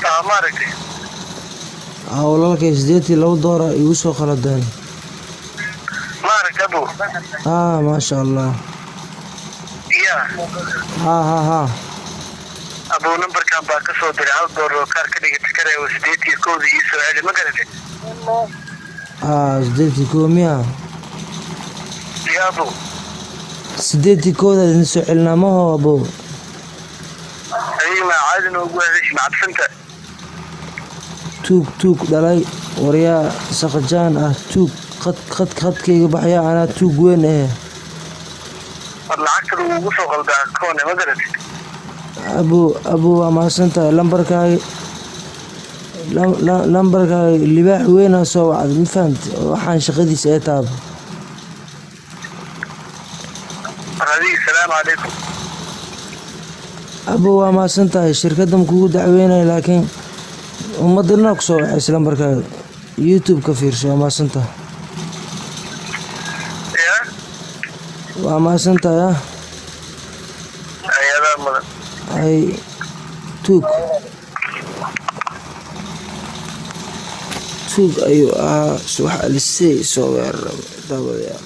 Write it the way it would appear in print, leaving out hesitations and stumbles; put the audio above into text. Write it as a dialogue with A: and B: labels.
A: Maaragtay?
B: Haa walaalkay, $82 igu soo qaladeen.
A: Maaragta, abo?
B: Haa, maasha Allah.
A: Ya?
B: Haa haa haa.
A: Abow, nambarkan baa ka soo diray $1 oo kaar ka dhigata kareewo, 81da ii soo celi, ma garatay?
B: Haa, 81 miya?
A: Ya, abow.
B: 81da idin soo celinaa maho, abow.
A: Adiga maa caadi noogu hadash macabsanta?
B: Tuug tuug dhalay, waryaa saqajaan ah, tuug, qad qad qadkayga baxyaa, anaa tuug weyn eh.
A: War lacagta lagugu soo qaldaa koone, ma garatay?
B: Abow, abow, waa mahadsan tahay. Lambarkaagi, lambarkaagi libaax weynaa soo wacday, ma fahamti? Waxaan shaqadiisa ee taaba.
A: War adiga, salaamu calaykum.
B: Abow, waa mahadsan tahay. Shirkaddan kugu dacweynayo, laakiin ummadda dhanaa kusoo wacaysa lambarkaaga. YouTube ka fiirso. Waa mahadsan tahay.
A: Ya.
B: Waa mahadsan tahay, ah.
A: Ayadaa mudan.
B: Ay, tuug tuug ayuu ahaa. Subax alisey soo weeraray, daawadayaal.